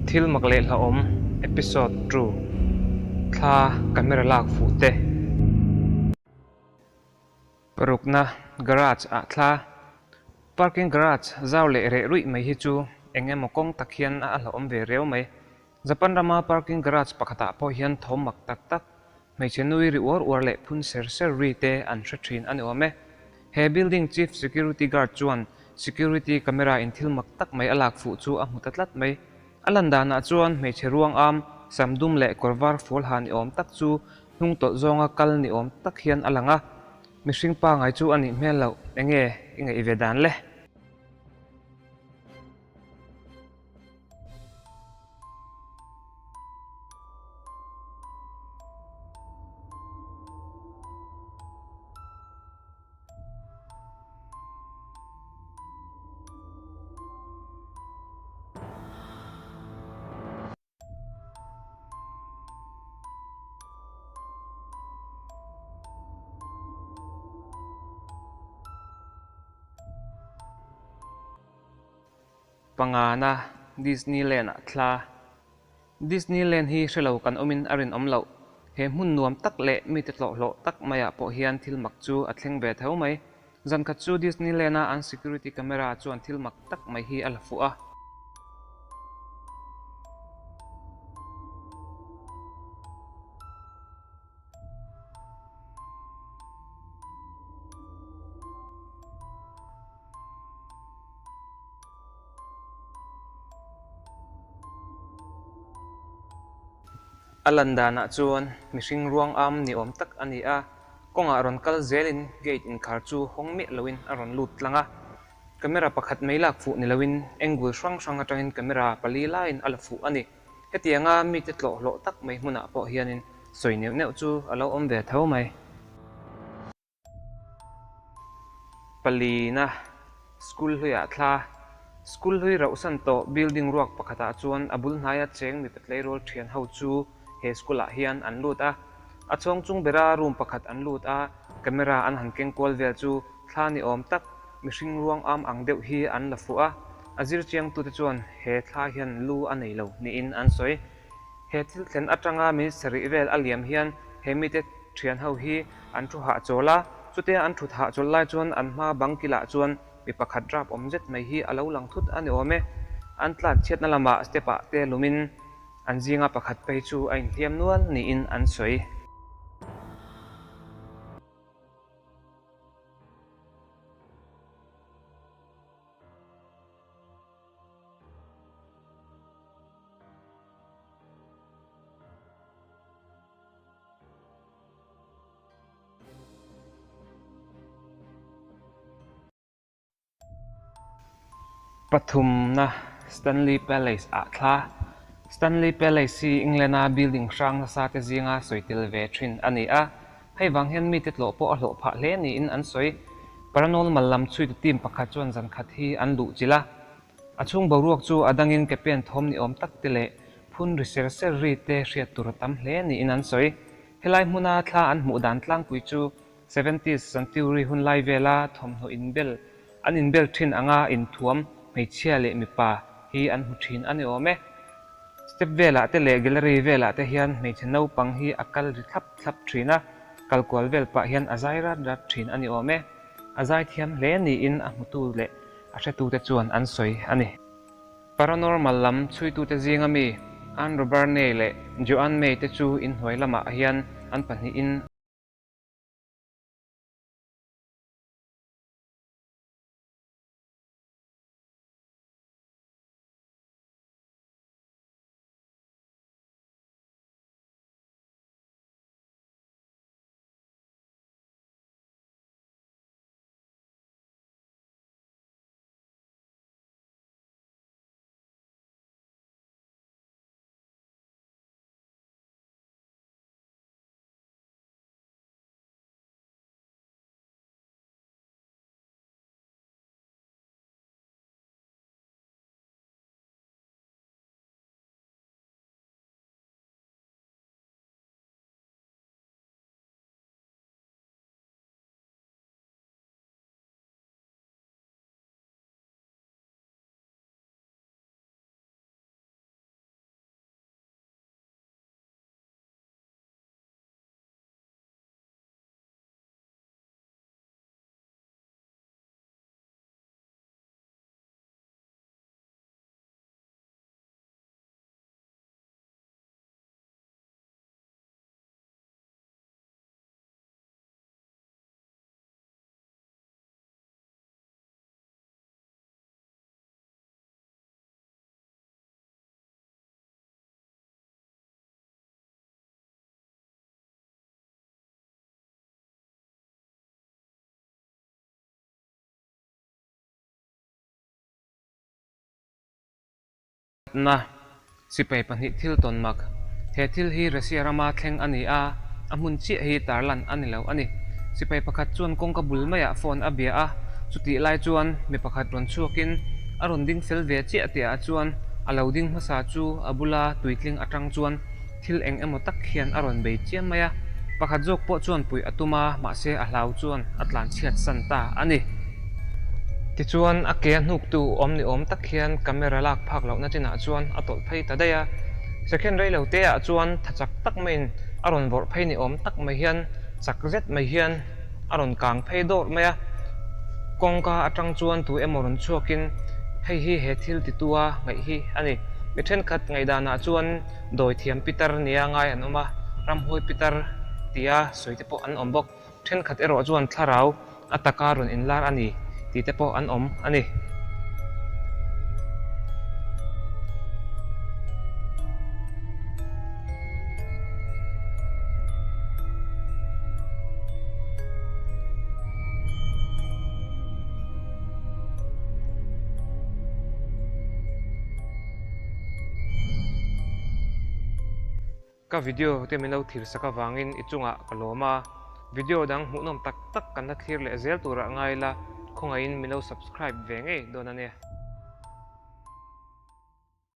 Thil mak leh hlauhawm Episode ii Thla camera lak fuh te. Parukna garage ah thla Parking garage zau leh reh ruih mai hi chu eng emaw kawng tak hian a hlauhawm ve riau mai. Japan rama parking garage pakhatah pawh hian thawm mak tak tak, hmeichhe nui ri uar uar leh phun ser ser ri te an hre thin a ni awm e. He building chief security guard chuan security camera in thil mak tak mai a lak fuh chu a hmu ta tlat mai. A lan danah chuan hmeichhe ruang am, sam dum leh kawr var fual ha ni awm tak chu hnung tawlh zawnga kal ni awm tak hian a lang a. Mihring pangai chu a nih hmel loh, enge i ngaih ve dan le? Pangana Disneyland ah thla. Disneyland hi hrelo kan awmin a rinawm loh. He hmun nuam tak leh mite tlawhhlawh tak maiah pawh hian thil mak chu a thleng ve tho mai. Zan khat chu Disneyland-a an security camera chuan thil mak tak mai hi a la fuh a. A lan danah chuan mihring ruang am ni awm tak a ni a. Kawngah rawn kal zelin gate inkhar chu hawng miah loin a rawn lut tlang a. Camera pakhat mai lak fuh ni loin angle hrang hrang atangin camera pali laiin a la fuh a ni. Hetianga mite tlawh hlawh tak mai hmunah pawh hianin sawi neuh neuh chu a lo awm ve tho mai. Palina School hluiah thla School hlui rauhsan tawh building ruak pakhatah chuan a bul hnaia cheng mipa tleirawl thian ho chu he school ah hian an lut a. A chhawng chung bera room pakhat an lut a, camera an han keng kual vel chu thla ni awm tak mihring ruang am ang deuh hi an la fuh a. A zir chiangtute chuan he thla hian lu a nei lo niin an sawi. He thil thlen atanga min sarih vel a liam hian he mite thian ho hi an thu hahchawl a, chutia an thut hahchawl lai chuan an hma bang kilah chuan mi pakhat rap awm zet mai hi a lo lang thut a ni awm e. An tlan chhiatna lamah step ah te lumin an zinga pakhat phei chu a inhliam nual niin an sawi. Pathumna Stanley Palace ah thla. Stanley Palace hi England-a building hrang nasa te zinga sawi tel ve thin a ni a. Hei vang hian mite tlawh pawh a hlawh phah hle niin an sawi. Paranormal lam chhuitu team pakhat chuan zan khat hi an luh chilh a. A chhung boruak chu a dangin ke pen thawm ni awm tak te leh phun ri ser ser ri te hriat tur a tam hle niin an sawi. Helai hmuna thla an hmuh dan tlangpui chu seventies century hun lai vela thawmhnaw inbel an inbel thin anga inthuam hmeichhia leh mipa hi an hmu thin a ni awm e. Step velah te leh gallery velah te hian hmeichhe naupang hi a kal ri thlap thlap thin a, kal kual vel pah hian a zai rat rat thin a ni awm e. A zai thiam hle niin a hmutu leh A hretute chuan an sawi a ni. Paranormal lam chhuitute zinga mi Andrew Barney leh Joanne May te chu inhnuai lamah hian an pahnihin Pakhatna, Sipai pahnih thil tawn mak. He thil hi Russia rama thleng a ni a, a hmun chiah hi tarlan a ni lo a ni. Sipai pakhat chuan kawngka bul maiah phone a bia a, chutih lai chuan mi pakhat rawn chhuakin a rawn ding fel ve chiah tihah chuan a lo ding hmasa chu a bula tuitling atang chuan thil eng emaw tak hian a rawn bei chiam mai a. Pakhat zawk pawh chuan puih a tum a, mahse a hlau chuan a tlanchhiat san ta a ni. Tichuan a ke a hnuktu awm ni awm tak hian camera lak phak lohna chinah chuan a tawlh phei ta daih a. Second rei lo te ah chuan tha chak tak maiin a rawn vawrh phei ni awm tak mai hian chak zet mai hian a rawn kang phei dawrh mai a. Kawngka atang chuan tu emaw rawn chhuakin hei hi he thil titua ngaih hi a ni. Mi thenkhat ngaihdanah chuan dawithiam pitar nia ngai an awm a, ramhuai pitar tia sawi te pawh an awm bawk. Thenkhat erawh chuan thlarau a taka rawn inlar a ni tih te pawh an awm a ni. Ka video te min lo thlir sak avangin i chungah ka lawm a, video dang hmuhnawm tak tak kan la thlir leh zel turah ngai la, khawngaihin min lo subscribe ve ngei dawn a nia.